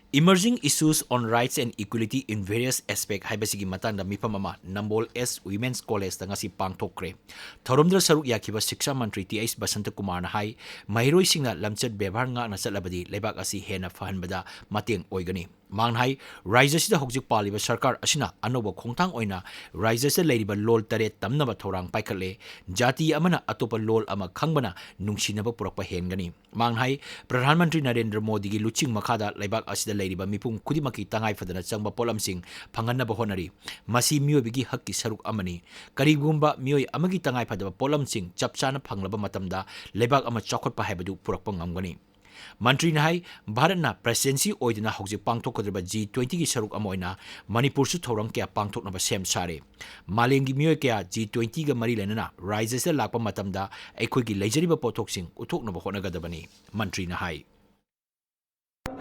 Emerging Issues on Rights and Equality in Various Aspect ꯍꯥꯏꯕꯁꯤꯒꯤ ꯃꯇꯥꯡꯗ ꯃꯤꯐꯝ ꯑꯃ ꯅꯝꯕꯣꯜ ꯑꯦꯁ ꯋꯤꯃꯦꯟꯁ ꯀꯣꯂꯦꯖꯇ ꯉꯁꯤ ꯄꯥꯡꯊꯣꯛꯈ꯭ꯔꯦ꯫ ꯊꯧꯔꯝꯗꯨꯗ ꯁꯔꯨꯛ ꯌꯥꯈꯤꯕ ꯁꯤꯛꯁꯥ ꯃꯟꯇ꯭ꯔꯤ ꯇꯤ ꯑꯩꯆ ꯕꯁꯟꯇꯀꯨꯃꯥꯔꯅ ꯍꯥꯏ, ꯃꯍꯩꯔꯣꯏꯁꯤꯡꯅ ꯂꯝꯆꯠ ꯕꯦꯕꯥꯔ ꯉꯥꯛꯅ ꯆꯠꯂꯕꯗꯤ ꯂꯩꯕꯥꯛ ꯑꯁꯤ ꯍꯦꯟꯅ ꯐꯍꯟꯕꯗ ꯃꯇꯦꯡ ꯑꯣꯏꯒꯅꯤ꯫ ꯃꯍꯥꯛꯅ ꯍꯥꯏ, ꯔꯥꯖ꯭ꯌꯁꯤꯗ ꯍꯧꯖꯤꯛ ꯄꯥꯜꯂꯤꯕ ꯁꯔꯀꯥꯔ ꯑꯁꯤꯅ ꯑꯅꯧꯕ ꯈꯣꯡꯊꯥꯡ ꯑꯣꯏꯅ ꯔꯥꯖ꯭ꯌꯁꯤꯗ ꯂꯩꯔꯤꯕ ꯂꯣꯜ ꯇꯔꯦꯠ ꯇꯝꯅꯕ ꯊꯧꯔꯥꯡ ꯄꯥꯏꯈꯠꯂꯦ꯫ ꯖꯥꯇꯤ ꯑꯃꯅ ꯑꯇꯣꯞꯄ ꯂꯣꯜ ꯑꯃ ꯈꯪꯕꯅ ꯅꯨꯡꯁꯤꯅꯕ ꯄꯨꯔꯛꯄ ꯍꯦꯟꯒꯅꯤ꯫ ꯃꯍꯥꯛꯅ ꯍꯥꯏ, ꯄ꯭ꯔꯙꯥꯟ ꯃꯟꯇ꯭ꯔꯤ ꯅꯔꯦꯟꯗ꯭ꯔ ꯃꯣꯗꯤꯒꯤ ꯂꯨꯆꯤꯡ ꯃꯈꯥꯗ ꯂꯩꯕꯥꯛ ꯑꯁꯤꯗ ꯂꯩꯔꯤꯕ ꯃꯤꯄꯨꯝ ꯈꯨꯗꯤꯡꯃꯛꯀꯤ ꯇꯉꯥꯏ ꯐꯗꯅ ꯆꯪꯕ ꯄꯣꯠꯂꯝꯁꯤꯡ ꯐꯪꯍꯟꯅꯕ ꯍꯣꯠꯅꯔꯤ꯫ ꯃꯁꯤ ꯃꯤꯑꯣꯏꯕꯒꯤ ꯍꯛꯀꯤ ꯁꯔꯨꯛ ꯑꯃꯅꯤ꯫ ꯀꯔꯤꯒꯨꯝꯕ ꯃꯤꯑꯣꯏ ꯑꯃꯒꯤ ꯇꯉꯥꯏ ꯐꯗꯕ ꯄꯣꯠꯂꯝꯁꯤꯡ ꯆꯞ ꯆꯥꯅ ꯐꯪꯂꯕ ꯃꯇꯝꯗ ꯂꯩꯕꯥꯛ ꯑꯃ ꯆꯥꯎꯈꯠꯄ ꯍꯥꯏꯕꯗꯨ ꯄꯨꯔꯛꯄ ꯉꯝꯒꯅꯤ꯫ ꯃꯟꯇ꯭ꯔꯤꯅ ꯍꯥꯏ, ꯚꯥꯔꯠꯅ ꯄ꯭ꯔꯦꯁꯤꯗꯦꯟꯁꯤ ꯑꯣꯏꯗꯨꯅ ꯍꯧꯖꯤꯛ ꯄꯥꯡꯊꯣꯛꯀꯗꯧꯔꯤꯕ ꯖꯤ ꯇ꯭ꯋꯦꯟꯇꯤꯒꯤ ꯁꯔꯨꯛ ꯑꯃ ꯑꯣꯏꯅ ꯃꯅꯤꯄꯨꯔꯁꯨ ꯊꯧꯔꯝ ꯀꯌꯥ ꯄꯥꯡꯊꯣꯛꯅꯕ ꯁꯦꯝ ꯁꯥꯔꯦ꯫ ꯃꯥꯂꯦꯝꯒꯤ ꯃꯤꯑꯣꯏ ꯀꯌꯥ ꯖꯤ ꯇ꯭ꯋꯦꯟꯇꯤꯒ ꯃꯔꯤ ꯂꯩꯅꯅ ꯔꯥꯏꯖ꯭ꯌꯁꯤꯗ ꯂꯥꯛꯄ ꯃꯇꯝꯗ ꯑꯩꯈꯣꯏꯒꯤ ꯂꯩꯖꯔꯤꯕ ꯄꯣꯠꯊꯣꯛꯁꯤꯡ ꯎꯠꯊꯣꯛꯅꯕ ꯍꯣꯠꯅꯒꯗꯕꯅꯤ, ꯃꯟꯇ꯭ꯔꯤꯅ ꯍꯥꯏ꯫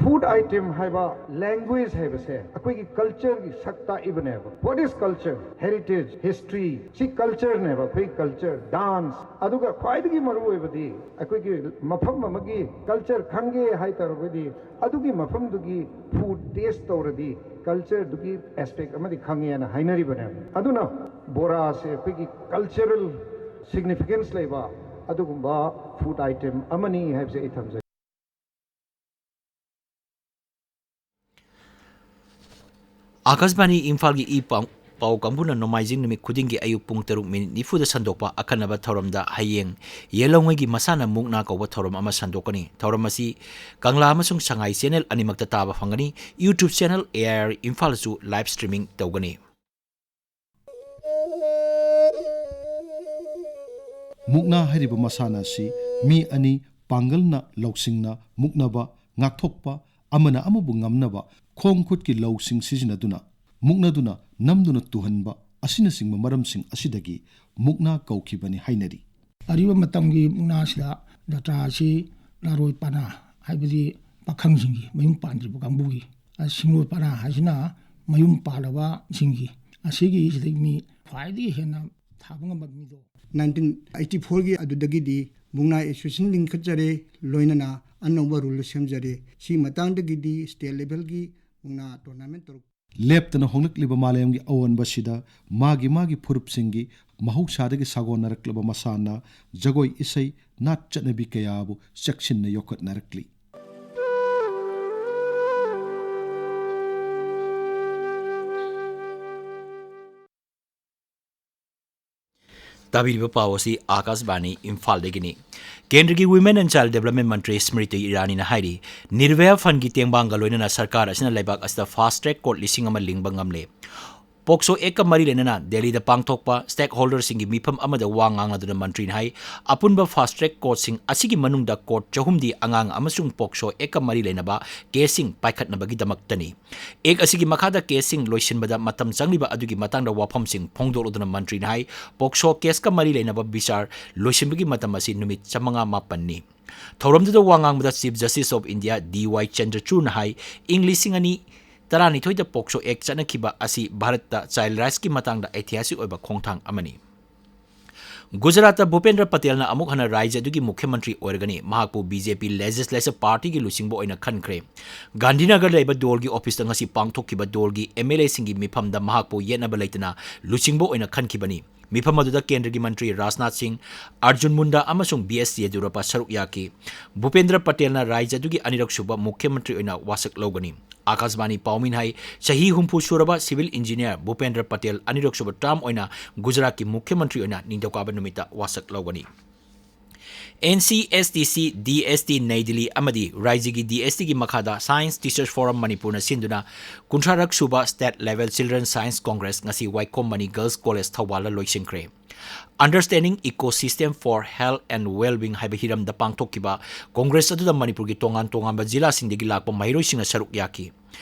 Food item ꯍꯥꯏꯕ, language ꯍꯥꯏꯕꯁꯦ ꯑꯩꯈꯣꯏꯒꯤ culture ꯒꯤ ꯁꯛ ꯇꯥꯛꯏꯕꯅꯦꯕ꯫ What is culture? Heritage, history꯫ ꯁꯤ culture ꯅꯦꯕ, ꯑꯩꯈꯣꯏ culture, dance꯫ ꯑꯗꯨꯒ ꯈ꯭ꯋꯥꯏꯗꯒꯤ ꯃꯔꯨꯑꯣꯏꯕꯗꯤ ꯑꯩꯈꯣꯏꯒꯤ ꯃꯐꯝ ꯑꯃꯒꯤ culture ꯈꯪꯒꯦ ꯍꯥꯏ ꯇꯥꯔꯒꯗꯤ ꯑꯗꯨꯒꯤ ꯃꯐꯝꯗꯨꯒꯤ food taste ꯇꯧꯔꯗꯤ culture ꯗꯨꯒꯤ aspect ꯑꯃꯗꯤ ꯈꯪꯉꯦꯅ ꯍꯥꯏꯅꯔꯤꯕꯅꯦꯕ꯫ ꯑꯗꯨꯅ ꯕꯣꯔꯥꯁꯦ ꯑꯩꯈꯣꯏꯒꯤ cultural significance ꯂꯩꯕ ꯑꯗꯨꯒꯨꯝꯕ food item ꯑꯃꯅꯤ ꯍꯥꯏꯕꯁꯦ ꯑꯩ ꯊꯝꯖꯒꯦ꯫ ꯑꯥꯀꯥꯁꯕꯥꯅꯤ ꯏꯝꯐꯥꯜꯒꯤ ꯏ ꯄꯥꯎ, ꯄꯥꯎ ꯀꯥꯡꯕꯨꯅ ꯅꯣꯡꯃꯥꯏꯖꯤꯡ ꯅꯨꯃꯤꯠ ꯈꯨꯗꯤꯡꯒꯤ ꯑꯌꯨꯛ ꯄꯨꯡ ꯇꯔꯨꯛ ꯃꯤꯅꯤꯠ ꯅꯤꯐꯨꯗ ꯁꯟꯗꯣꯛꯄ ꯑꯈꯟꯅꯕ ꯊꯧꯔꯝꯗ ꯍꯌꯦꯡ ꯌꯦꯜꯍꯧꯉꯩꯒꯤ ꯃꯁꯥꯟꯅ ꯃꯨꯛꯅꯥ ꯀꯧꯕ ꯊꯧꯔꯝ ꯑꯃ ꯁꯟꯗꯣꯛꯀꯅꯤ꯫ ꯊꯧꯔꯝ ꯑꯁꯤ ꯀꯪꯂꯥ ꯑꯃꯁꯨꯡ ꯁꯉꯥꯏ channel ꯑꯅꯤꯃꯛꯇ ꯇꯥꯕ ꯐꯪꯒꯅꯤ꯫ YouTube channel A I R ꯏꯝꯐꯥꯜꯗꯁꯨ live streaming ꯇꯧꯒꯅꯤ꯫ ꯃꯨꯛꯅꯥ ꯍꯥꯏꯔꯤꯕ ꯃꯁꯥꯟꯅ ꯑꯁꯤ ꯃꯤ ꯑꯅꯤ ꯄꯥꯡꯒꯜꯅ ꯂꯧꯁꯤꯡꯅ ꯃꯨꯛꯅꯕ, ꯉꯥꯛꯊꯣꯛꯄ, ꯑꯃꯅ ꯑꯃꯕꯨ ꯉꯝꯅꯕ ꯈꯣꯡ ꯈꯨꯠꯀꯤ ꯂꯧꯁꯤꯡ ꯁꯤꯖꯤꯟꯅꯗꯨꯅ ꯃꯨꯛꯅꯗꯨꯅ ꯅꯝꯗꯨꯅ ꯇꯨꯍꯟꯕ ꯑꯁꯤꯅꯆꯤꯡꯕ ꯃꯔꯝꯁꯤꯡ ꯑꯁꯤꯗꯒꯤ ꯃꯨꯛꯅꯥ ꯀꯧꯈꯤꯕꯅꯤ ꯍꯥꯏꯅꯔꯤ꯫ ꯑꯔꯤꯕ ꯃꯇꯝꯒꯤ ꯃꯨꯛꯅꯥꯁꯤꯗ ꯖꯇ꯭ꯔꯥ ꯑꯁꯤ ꯅꯥꯔꯣꯏ ꯄꯥꯅꯥ, ꯍꯥꯏꯕꯗꯤ ꯄꯥꯈꯪꯁꯤꯡꯒꯤ, ꯃꯌꯨꯝ ꯄꯥꯟꯗ꯭ꯔꯤꯕ ꯀꯥꯡꯕꯨꯒꯤ, ꯁꯤꯡꯂꯣꯏ ꯄꯥꯅꯥ ꯍꯥꯏꯁꯤꯅ ꯃꯌꯨꯝ ꯄꯥꯜꯂꯕꯁꯤꯡꯒꯤ, ꯑꯁꯤꯒꯤ ꯁꯤꯗꯒꯤ ꯃꯤ ꯈ꯭ꯋꯥꯏꯗꯒꯤ ꯍꯦꯟꯅ ꯊꯥꯕ ꯉꯝꯕ ꯃꯤꯗꯣ꯫ ꯅꯥꯏꯟꯇꯤꯟ ꯑꯩꯠꯇꯤ ꯐꯣꯔꯒꯤ ꯑꯗꯨꯗꯒꯤꯗꯤ ꯃꯨꯛꯅꯥ association ꯂꯤꯡꯈꯠꯆꯔꯦ, ꯂꯣꯏꯅꯅ ꯑꯅꯧꯕ rule ꯁꯦꯝꯖꯔꯦ꯫ ꯁꯤ ꯃꯇꯥꯡꯗꯒꯤꯗꯤ state levelꯒꯤ ꯃꯨꯛꯅꯥ tournament ꯇꯧꯔꯛ꯫ ꯂꯦꯞꯇꯅ ꯍꯣꯡꯂꯛꯂꯤꯕ ꯃꯥꯂꯦꯝꯒꯤ ꯑꯑꯣꯟꯕꯁꯤꯗ ꯃꯥꯒꯤ ꯃꯥꯒꯤ ꯐꯨꯔꯨꯞꯁꯤꯡꯒꯤ ꯃꯍꯧꯁꯥꯗꯒꯤ ꯁꯥꯒꯣꯟꯅꯔꯛꯂꯕ ꯃꯁꯥꯟꯅ, ꯖꯒꯣꯏ, ꯏꯁꯩ, ꯅꯥꯠ ꯆꯠꯅꯕꯤ ꯀꯌꯥꯕꯨ ꯆꯦꯛꯁꯤꯟꯅ ꯌꯣꯛꯈꯠꯅꯔꯛꯂꯤ꯫ ꯇꯥꯕꯤꯔꯤꯕ ꯄꯥꯎ ꯑꯁꯤ ꯑꯥꯀꯥꯁꯕꯥꯅꯤ ꯏꯝꯐꯥꯜꯗꯒꯤꯅꯤ꯫ ꯀꯦꯟꯗ꯭ꯔꯒꯤ Women and Child Development ꯃꯟꯇ꯭ꯔꯤ ꯁ꯭ꯃ꯭ꯔꯤꯇꯤ ꯏꯔꯥꯅꯤꯅ ꯍꯥꯏꯔꯤ, ꯅꯤꯔꯚꯌꯥ ꯐꯟꯒꯤ ꯇꯦꯡꯕꯥꯡꯒ ꯂꯣꯏꯅꯅ ꯁꯔꯀꯥꯔ ꯑꯁꯤꯅ ꯂꯩꯕꯥꯛ ꯑꯁꯤꯗ ꯐꯥꯁ ꯇ꯭ꯔꯦꯛ ꯀꯣꯔꯠ ꯂꯤꯁꯤꯡ ꯑꯃ ꯂꯤꯡꯕ ꯉꯝꯂꯦ꯫ ꯄꯣꯛꯁꯣ ꯑꯦꯛꯀ ꯃꯔꯤ ꯂꯩꯅꯅ ꯗꯦꯜꯂꯤꯗ ꯄꯥꯡꯊꯣꯛꯄ ꯁ꯭ꯇꯦꯛꯍꯣꯜꯗꯔꯁꯤꯡꯒꯤ ꯃꯤꯐꯝ ꯑꯃꯗ ꯋꯥ ꯉꯥꯡꯂꯗꯨꯅ ꯃꯟꯇ꯭ꯔꯤꯅ ꯍꯥꯏ, ꯑꯄꯨꯟꯕ ꯐꯥꯁ ꯇ꯭ꯔꯦꯛ ꯀꯣꯔꯠꯁꯤꯡ ꯑꯁꯤꯒꯤ ꯃꯅꯨꯡꯗ ꯀꯣꯔꯠ ꯆꯍꯨꯝꯗꯤ ꯑꯉꯥꯡ ꯑꯃꯁꯨꯡ ꯄꯣꯛꯁꯣ ꯑꯦꯛꯀ ꯃꯔꯤ ꯂꯩꯅꯕ ꯀꯦꯁꯁꯤꯡ ꯄꯥꯏꯈꯠꯅꯕꯒꯤꯗꯃꯛꯇꯅꯤ꯫ ꯑꯦꯛ ꯑꯁꯤꯒꯤ ꯃꯈꯥꯗ ꯀꯦꯁꯁꯤꯡ ꯂꯣꯏꯁꯤꯟꯕꯗ ꯃꯇꯝ ꯆꯪꯂꯤꯕ ꯑꯗꯨꯒꯤ ꯃꯇꯥꯡꯗ ꯋꯥꯐꯝꯁꯤꯡ ꯐꯣꯡꯗꯣꯛꯂꯗꯨꯅ ꯃꯟꯇ꯭ꯔꯤꯅ ꯍꯥꯏ, ꯄꯣꯛꯁꯣ ꯀꯦꯁꯀ ꯃꯔꯤ ꯂꯩꯅꯕ ꯕꯤꯆꯥꯔ ꯂꯣꯏꯁꯤꯟꯕꯒꯤ ꯃꯇꯝ ꯑꯁꯤ ꯅꯨꯃꯤꯠ ꯆꯥꯃꯉꯥ ꯃꯥꯄꯟꯅꯤ꯫ ꯊꯧꯔꯝꯗꯨꯗ ꯋꯥ ꯉꯥꯡꯕꯗ Chief Justice of India ꯗꯤ ꯋꯥꯏ ꯆꯟꯗ꯭ꯔꯆꯨꯗꯅ ꯍꯥꯏ, ꯏꯪ ꯂꯤꯁꯤꯡ ꯑꯅꯤ ꯇꯔꯥꯅꯤꯊꯣꯏꯗ ꯄꯣꯛꯁꯣ ꯑꯦꯛ ꯆꯠꯅꯈꯤꯕ ꯑꯁꯤ ꯚꯥꯔꯠꯇ ꯆꯥꯏꯜ ꯔꯥꯏꯠꯁꯀꯤ ꯃꯇꯥꯡꯗ ꯑꯩꯇꯤꯍꯥꯁꯤꯛ ꯑꯣꯏꯕ ꯈꯣꯡꯊꯥꯡ ꯑꯃꯅꯤ꯫ ꯒꯨꯖꯔꯥꯠꯇ ꯚꯨꯄꯦꯟꯗ꯭ꯔ ꯄꯇꯦꯜꯅ ꯑꯃꯨꯛ ꯍꯟꯅ ꯔꯥꯖ꯭ꯌ ꯑꯗꯨꯒꯤ ꯃꯨꯈ꯭ꯌ ꯃꯟꯇ꯭ꯔꯤ ꯑꯣꯏꯔꯒꯅꯤ꯫ ꯃꯍꯥꯛꯄꯨ ꯕꯤ ꯖꯦ ꯄꯤ ꯂꯦꯖꯤꯁꯂꯦꯆꯔ ꯄꯥꯔꯇꯤꯒꯤ ꯂꯨꯆꯤꯡꯕ ꯑꯣꯏꯅ ꯈꯟꯈ꯭ꯔꯦ꯫ ꯒꯥꯟꯙꯤꯅꯒꯔ ꯂꯩꯕ ꯗꯣꯜꯒꯤ ꯑꯣꯐꯤꯁꯇ ꯉꯁꯤ ꯄꯥꯡꯊꯣꯛꯈꯤꯕ ꯗꯣꯜꯒꯤ ꯑꯦꯝ ꯑꯦꯜ ꯑꯦꯁꯤꯡꯒꯤ ꯃꯤꯐꯝꯗ ꯃꯍꯥꯛꯄꯨ ꯌꯦꯠꯅꯕ ꯂꯩꯇꯅ ꯂꯨꯆꯤꯡꯕ ꯑꯣꯏꯅ ꯈꯟꯈꯤꯕꯅꯤ꯫ ꯃꯤꯐꯝ ꯑꯗꯨꯗ ꯀꯦꯟꯗ꯭ꯔꯒꯤ ꯃꯟꯇ꯭ꯔꯤ ꯔꯥꯖꯅꯥꯊ ꯁꯤꯡ, ꯑꯔꯖꯨꯟ ꯃꯨꯟꯗꯥ ꯑꯃꯁꯨꯡ ꯕꯤ ꯑꯦꯁ ꯌꯦꯗꯨꯔꯞꯄꯥ ꯁꯔꯨꯛ ꯌꯥꯈꯤ꯫ ꯚꯨꯄꯦꯟꯗ꯭ꯔ ꯄꯇꯦꯜꯅ ꯔꯥꯖ꯭ꯌ ꯑꯗꯨꯒꯤ ꯑꯅꯤꯔꯛ ꯁꯨꯕ ꯃꯨꯈ꯭ꯌ ꯃꯟꯇ꯭ꯔꯤ ꯑꯣꯏꯅ ꯋꯥꯁꯛ ꯂꯧꯒꯅꯤ꯫ ꯑꯥꯀꯥꯁꯕꯥꯅꯤ ꯄꯥꯎꯃꯤꯅ ꯍꯥꯏ, ꯆꯍꯤ ꯍꯨꯝꯐꯨ ꯁꯨꯔꯕ ꯁꯤꯚꯤꯜ ꯏꯟꯖꯤꯅꯤꯌꯔ ꯚꯨꯄꯦꯟꯗ꯭ꯔ ꯄꯇꯦꯜ ꯑꯅꯤꯔꯛ ꯁꯨꯕ ꯇꯔꯝ ꯑꯣꯏꯅ ꯒꯨꯖꯔꯥꯠꯀꯤ ꯃꯨꯈ꯭ꯌ ꯃꯟꯇ꯭ꯔꯤ ꯑꯣꯏꯅ ꯅꯤꯡꯊꯧꯀꯥꯕ ꯅꯨꯃꯤꯠꯇ ꯋꯥꯁꯛ ꯂꯧꯒꯅꯤ꯫ N C S T C D S T ꯅꯩ ꯗꯤꯜꯂꯤ ꯑꯃꯗꯤ ꯔꯥꯖ꯭ꯌꯒꯤ ꯗꯤ ꯑꯦꯁ ꯇꯤꯒꯤ ꯃꯈꯥꯗ Science Teachers Forum ꯃꯅꯤꯄꯨꯔꯅ ꯁꯤꯟꯗꯨꯅ ꯀꯨꯟꯊ꯭ꯔꯥꯔꯛ ꯁꯨꯕ State Level Children Science Congress ꯉꯁꯤ ꯋꯥꯏꯈꯣꯝ ꯃꯅꯤ ꯒꯔꯜꯁ ꯀꯣꯂꯦꯖ ꯊꯧꯕꯥꯜꯗ ꯂꯣꯏꯁꯤꯟꯈ꯭ꯔꯦ꯫ Understanding Ecosystem for Health and Wellbeing ꯍꯥꯏꯕ ꯍꯤꯔꯝꯗ ꯄꯥꯡꯊꯣꯛꯈꯤꯕ ꯀꯣꯡꯒ꯭ꯔꯦꯁ ꯑꯗꯨꯗ ꯃꯅꯤꯄꯨꯔꯒꯤ ꯇꯣꯉꯥꯟ ꯇꯣꯉꯥꯟꯕ ꯖꯤꯂꯥꯁꯤꯡꯗꯒꯤ ꯂꯥꯛꯄ ꯃꯍꯩꯔꯣꯏꯁꯤꯡꯅ ꯁꯔꯨꯛ ꯌꯥꯈꯤ꯫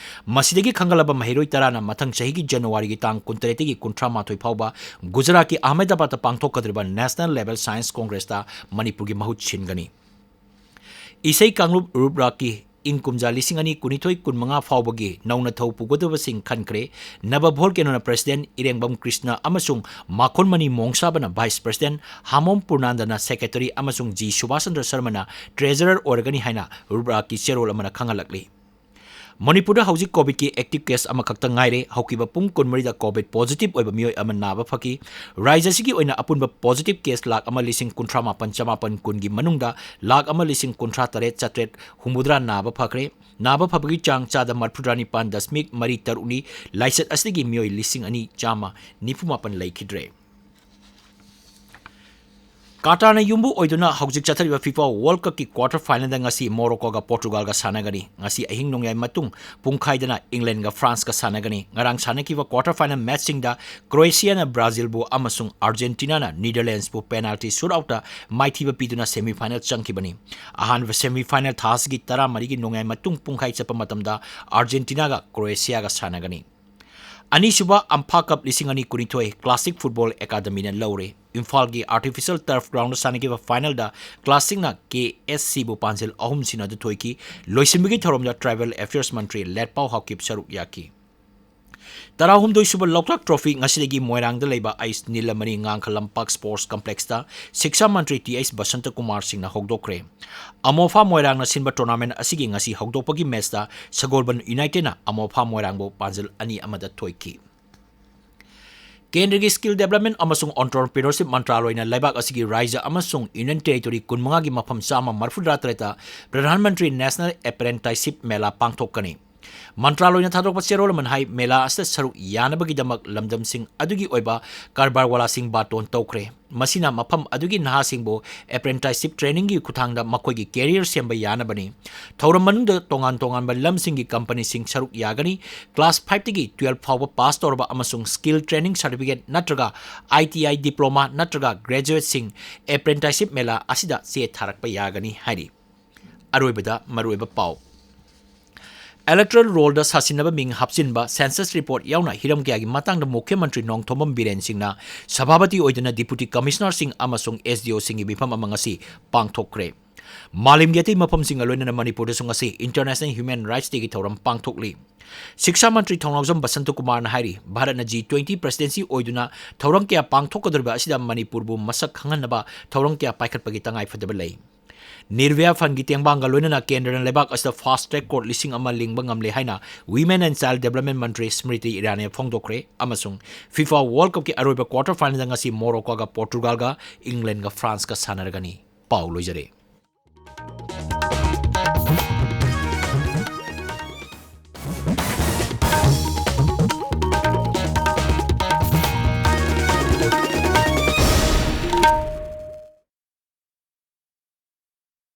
ꯃꯁꯤꯗꯒꯤ ꯈꯟꯒꯠꯂꯕ ꯃꯍꯩꯔꯣꯏ ꯇꯔꯥꯅ ꯃꯊꯪ ꯆꯍꯤꯒꯤ ꯖꯅꯋꯥꯔꯤꯒꯤ ꯇꯥꯡ ꯀꯨꯟꯇꯔꯦꯠꯇꯒꯤ ꯀꯨꯟꯊ꯭ꯔꯥ ꯃꯥꯊꯣꯏ ꯐꯥꯎꯕ ꯒꯨꯖꯔꯥꯠꯀꯤ ꯑꯍꯃꯦꯗꯕꯥꯗꯇ ꯄꯥꯡꯊꯣꯛꯀꯗꯧꯔꯤꯕ National Level Science Congressꯇ ꯃꯅꯤꯄꯨꯔꯒꯤ ꯃꯍꯨꯠ ꯁꯤꯟꯒꯅꯤ꯫ ꯏꯁꯩ ꯀꯥꯡꯂꯨꯞ ꯔꯨꯞꯔꯥꯛꯀꯤ ꯏꯪ ꯀꯨꯝꯖꯥ ꯂꯤꯁꯤꯡ ꯑꯅꯤ ꯀꯨꯟꯅꯤꯊꯣꯏ ꯀꯨꯟꯃꯉꯥ ꯐꯥꯎꯕꯒꯤ ꯅꯧꯅ ꯊꯧ ꯄꯨꯒꯗꯕꯁꯤꯡ ꯈꯟꯈ꯭ꯔꯦ꯫ ꯅꯕ ꯚꯣꯜꯀꯦꯅꯣꯅ President ꯏꯔꯦꯡꯕꯝ ꯀ꯭ꯔꯤꯁꯅ ꯑꯃꯁꯨꯡ ꯃꯥꯈꯣꯟꯃꯅꯤ ꯃꯣꯡꯁꯥꯕꯅ Vice President, ꯍꯥꯃꯣꯝ ꯄꯨꯔꯅꯥꯟꯗꯅ Secretary ꯑꯃꯁꯨꯡ ꯖꯤ ꯁꯨꯕꯥꯁ ꯆꯟꯗ꯭ꯔ ꯁꯔꯃꯅ Treasurer ꯑꯣꯏꯔꯒꯅꯤ ꯍꯥꯏꯅ ꯔꯨꯞꯔꯥꯛꯀꯤ ꯆꯦꯔꯣꯜ ꯑꯃꯅ ꯈꯪꯍꯜꯂꯛꯂꯤ꯫ ꯃꯅꯤꯄꯨꯔꯗ ꯍꯧꯖꯤꯛ ꯀꯣꯚꯤꯗꯀꯤ active case ꯑꯃꯈꯛꯇ ꯉꯥꯏꯔꯦ꯫ ꯍꯧꯈꯤꯕ ꯄꯨꯡ ꯀꯨꯟꯃꯔꯤꯗ ꯀꯣꯚꯤꯗ positive ꯑꯣꯏꯕ ꯃꯤꯑꯣꯏ ꯑꯃ ꯅꯥꯕ ꯐꯈꯤ꯫ ꯔꯥꯖ꯭ꯌ ꯑꯁꯤꯒꯤ ꯑꯣꯏꯅ ꯑꯄꯨꯟꯕ positive case ꯂꯥꯈ ꯑꯃ ꯂꯤꯁꯤꯡ ꯀꯨꯟꯊ꯭ꯔꯥ ꯃꯥꯄꯟ ꯆꯃꯥꯄꯟ ꯀꯨꯟꯒꯤ ꯃꯅꯨꯡꯗ ꯂꯥꯈ ꯑꯃ ꯂꯤꯁꯤꯡ ꯀꯨꯟꯊ꯭ꯔꯥ ꯇꯔꯦꯠ ꯆꯥꯇ꯭ꯔꯦꯠ ꯍꯨꯝꯐꯨꯇꯔꯥ ꯅꯥꯕ ꯐꯈ꯭ꯔꯦ꯫ ꯅꯥꯕ ꯐꯕꯒꯤ ꯆꯥꯡ ꯆꯥꯗ ꯃꯔꯤꯐꯨꯇꯔꯥ ꯅꯤꯄꯥꯟ ꯗꯁꯃꯤꯛ ꯃꯔꯤ ꯇꯔꯨꯛꯅꯤ꯫ ꯂꯥꯏꯆꯠ ꯑꯁꯤꯗꯒꯤ ꯃꯤꯑꯣꯏ ꯂꯤꯁꯤꯡ ꯑꯅꯤ ꯆꯥꯝꯃ ꯅꯤꯐꯨ ꯃꯥꯄꯟ ꯂꯩꯈꯤꯗ꯭ꯔꯦ꯫ ꯀꯇꯥꯔꯅ ꯌꯨꯝꯕꯨ ꯑꯣꯏꯗꯨꯅ ꯍꯧꯖꯤꯛ ꯆꯠꯊꯔꯤꯕ FIFA World Cupꯀꯤ quarter finalꯗ ꯉꯁꯤ Moroccoꯒ Portugalꯒ ꯁꯥꯟꯅꯒꯅꯤ꯫ ꯉꯁꯤ ꯑꯍꯤꯡ ꯅꯣꯡꯌꯥꯏ ꯃꯇꯨꯡ ꯄꯨꯡꯈꯥꯏꯗꯅ Englandꯒ Franceꯒ ꯁꯥꯟꯅꯒꯅꯤ꯫ ꯉꯔꯥꯡ ꯁꯥꯟꯅꯈꯤꯕ quarter final matchꯁꯤꯡꯗ Croatiaꯅ Brazilꯕꯨ ꯑꯃꯁꯨꯡ Argentinaꯅ Netherlandsꯄꯨ penalty shootoutꯇ ꯃꯥꯏꯊꯤꯕ ꯄꯤꯗꯨꯅ semifinal ꯆꯪꯈꯤꯕꯅꯤ꯫ ꯑꯍꯥꯟꯕ semifinal ꯊꯥ ꯑꯁꯤꯒꯤ ꯇꯔꯥꯃꯔꯤꯒꯤ ꯅꯣꯡꯌꯥꯏ ꯃꯇꯨꯡ ꯄꯨꯡꯈꯥꯏ ꯆꯠꯄ ꯃꯇꯝꯗ Argentinaꯒ Croatiaꯒ ꯁꯥꯟꯅꯒꯅꯤ꯫ ꯑꯅꯤꯁꯨꯕ ꯑꯝꯐꯥ Cup ꯂꯤꯁꯤꯡ ꯑꯅꯤ ꯀꯨꯟꯅꯤꯊꯣꯏ Classic Football Academyꯅ ꯂꯧꯔꯦ꯫ ꯏꯝꯐꯥꯜꯒꯤ artificial turf groundꯗ ꯁꯥꯟꯅꯈꯤꯕ finalꯗ Classicꯅ KSCꯕꯨ ꯄꯥꯟꯖꯤꯜ ꯑꯍꯨꯝ ꯁꯤꯅꯣꯗ ꯊꯣꯏꯈꯤ꯫ ꯂꯣꯏꯁꯤꯟꯕꯒꯤ ꯊꯧꯔꯝꯗ Tribal Affairs ꯃꯟꯇ꯭ꯔꯤ ꯂꯦꯠꯄꯥꯎ ꯍꯥꯎꯀꯤꯞ ꯁꯔꯨꯛ ꯌꯥꯈꯤ꯫ ꯇꯔꯥꯍꯨꯝꯗꯣꯏ ꯁꯨꯕ ꯂꯣꯛꯇꯥꯛ Trophy ꯉꯁꯤꯗꯒꯤ ꯃꯣꯏꯔꯥꯡꯗ ꯂꯩꯕ ꯑꯩꯁ ꯅꯤꯂꯃꯅꯤ ꯉꯥꯡꯈ ꯂꯝꯄꯥꯛ Sports Complexꯇ ꯁꯤꯛꯁꯥ ꯃꯟꯇ꯭ꯔꯤ ꯇꯤ ꯑꯩꯁ ꯕꯁꯟꯇ ꯀꯨꯃꯥꯔ ꯁꯤꯡꯅ ꯍꯧꯗꯣꯛꯈ꯭ꯔꯦ꯫ ꯑꯃꯣꯐꯥ ꯃꯣꯏꯔꯥꯡꯅ ꯁꯤꯟꯕ tournament ꯑꯁꯤꯒꯤ ꯉꯁꯤ ꯍꯧꯗꯣꯛꯄꯒꯤ matchꯇ ꯁꯒꯣꯜꯕꯟ Unitedꯅ ꯑꯃꯣꯐꯥ ꯃꯣꯏꯔꯥꯡꯕꯨ ꯄꯥꯟꯖꯤꯜ ꯑꯅꯤ ꯑꯃꯗ ꯊꯣꯏꯈꯤ꯫ ꯀꯦꯟꯗ꯭ꯔꯒꯤ Skill Development ꯑꯃꯁꯨꯡ Entrepreneurship ꯃꯟꯇ꯭ꯔꯥꯂꯣꯏꯅ ꯂꯩꯕꯥꯛ ꯑꯁꯤꯒꯤ ꯔꯥꯖ꯭ꯌ ꯑꯃꯁꯨꯡ Union Territory ꯀꯨꯟꯃꯉꯥꯒꯤ ꯃꯐꯝ ꯆꯥꯝꯃ ꯃꯔꯤꯐꯨꯇꯔꯥ ꯇꯔꯦꯠꯇ Pradhan Mantri National Apprenticeship Mela ꯄꯥꯡꯊꯣꯛꯀꯅꯤ꯫ ꯃꯟꯇ꯭ꯔꯥꯂꯣꯏꯅ ꯊꯥꯗꯣꯛꯄ ꯆꯦꯔꯣꯜ ꯑꯃꯅ ꯍꯥꯏ, ꯃꯦꯂꯥ ꯑꯁꯤꯗ ꯁꯔꯨꯛ ꯌꯥꯅꯕꯒꯤꯗꯃꯛ ꯂꯝꯗꯝꯁꯤꯡ ꯑꯗꯨꯒꯤ ꯑꯣꯏꯕ ꯀꯔꯕꯥꯔ ꯋꯥꯂꯥꯁꯤꯡ ꯕꯥꯇꯣꯟ ꯇꯧꯈ꯭ꯔꯦ꯫ ꯃꯁꯤꯅ ꯃꯐꯝ ꯑꯗꯨꯒꯤ ꯅꯍꯥꯁꯤꯡꯕꯨ apprenticeship trainingꯒꯤ ꯈꯨꯠꯊꯥꯡꯗ ꯃꯈꯣꯏꯒꯤ career ꯁꯦꯝꯕ ꯌꯥꯅꯕꯅꯤ꯫ ꯊꯧꯔꯝ ꯃꯅꯨꯡꯗ ꯇꯣꯉꯥꯟ ꯇꯣꯉꯥꯟꯕ ꯂꯝꯁꯤꯡꯒꯤ companyꯁꯤꯡ ꯁꯔꯨꯛ ꯌꯥꯒꯅꯤ꯫ Class fiveꯇꯒꯤ twelve ꯐꯥꯎꯕ pass ꯇꯧꯔꯕ ꯑꯃꯁꯨꯡ Skill Training Certificate ꯅꯠꯇ꯭ꯔꯒ I T I Diploma ꯅꯠꯇ꯭ꯔꯒ graduateꯁꯤꯡ apprenticeship ꯃꯦꯂꯥ ꯑꯁꯤꯗ ꯆꯦ ꯊꯥꯔꯛꯄ ꯌꯥꯒꯅꯤ ꯍꯥꯏꯔꯤ꯫ ꯑꯔꯣꯏꯕꯗ ꯃꯔꯨꯑꯣꯏꯕ ꯄꯥꯎ꯫ Electoral rollꯗ ꯁꯥꯁꯤꯟꯅꯕ ꯃꯤꯡ ꯍꯥꯞꯆꯤꯟꯕ, census report ꯌꯥꯎꯅ ꯍꯤꯔꯝ ꯀꯌꯥꯒꯤ ꯃꯇꯥꯡꯗ ꯃꯨꯈ꯭ꯌ ꯃꯟꯇ꯭ꯔꯤ ꯅꯣꯡꯊꯣꯝꯕꯝ ꯕꯤꯔꯦꯟ ꯁꯤꯡꯅ ꯁꯚꯥꯄꯇꯤ ꯑꯣꯏꯗꯨꯅ Deputy Commissionerꯁꯤꯡ ꯑꯃꯁꯨꯡ S D Oꯁꯤꯡꯒꯤ ꯃꯤꯐꯝ ꯑꯃ ꯉꯁꯤ ꯄꯥꯡꯊꯣꯛꯈ꯭ꯔꯦ꯫ ꯃꯥꯂꯦꯝꯒꯤ ꯑꯇꯩ ꯃꯐꯝꯁꯤꯡꯒ ꯂꯣꯏꯅꯅ ꯃꯅꯤꯄꯨꯔꯗꯁꯨ ꯉꯁꯤ International Human Rights Dayꯒꯤ ꯊꯧꯔꯝ ꯄꯥꯡꯊꯣꯛꯂꯤ꯫ ꯁꯤꯛꯁꯥ ꯃꯟꯇ꯭ꯔꯤ ꯊꯧꯅꯥꯎꯖꯝ ꯕꯁꯟꯇ ꯀꯨꯃꯥꯔꯅ ꯍꯥꯏꯔꯤ, ꯚꯥꯔꯠꯅ G twenty presidency ꯑꯣꯏꯗꯨꯅ ꯊꯧꯔꯝ ꯀꯌꯥ ꯄꯥꯡꯊꯣꯛꯀꯗꯧꯔꯤꯕ ꯑꯁꯤꯗ ꯃꯅꯤꯄꯨꯔꯕꯨ ꯃꯁꯛ ꯈꯪꯍꯟꯅꯕ ꯊꯧꯔꯝ ꯀꯌꯥ ꯄꯥꯏꯈꯠꯄꯒꯤ ꯇꯉꯥꯏꯐꯗꯕ ꯂꯩ꯫ Nirbhaya Fundꯒꯤ ꯇꯦꯡꯕꯥꯡꯒ ꯂꯣꯏꯅꯅ ꯀꯦꯟꯗ꯭ꯔꯅ ꯂꯩꯕꯥꯛ ꯑꯁꯤꯗ fast track court ꯂꯤꯁꯤꯡ ꯑꯃ ꯂꯤꯡꯕ ꯉꯝꯂꯦ ꯍꯥꯏꯅ Women and Child Development ꯃꯟꯇ꯭ꯔꯤ ꯁ꯭ꯃ꯭ꯔꯤꯇꯤ ꯏꯔꯥꯅꯤꯅ ꯐꯣꯡꯗꯣꯛꯈ꯭ꯔꯦ ꯑꯃꯁꯨꯡ FIFA World Cupꯀꯤ ꯑꯔꯣꯏꯕ quarter finalꯗ ꯉꯁꯤ Moroccoꯒ Portugalꯒ Englandꯒ Franceꯒ ꯁꯥꯟꯅꯔꯒꯅꯤ꯫ ꯄꯥꯎ ꯂꯣꯏꯖꯔꯦ꯫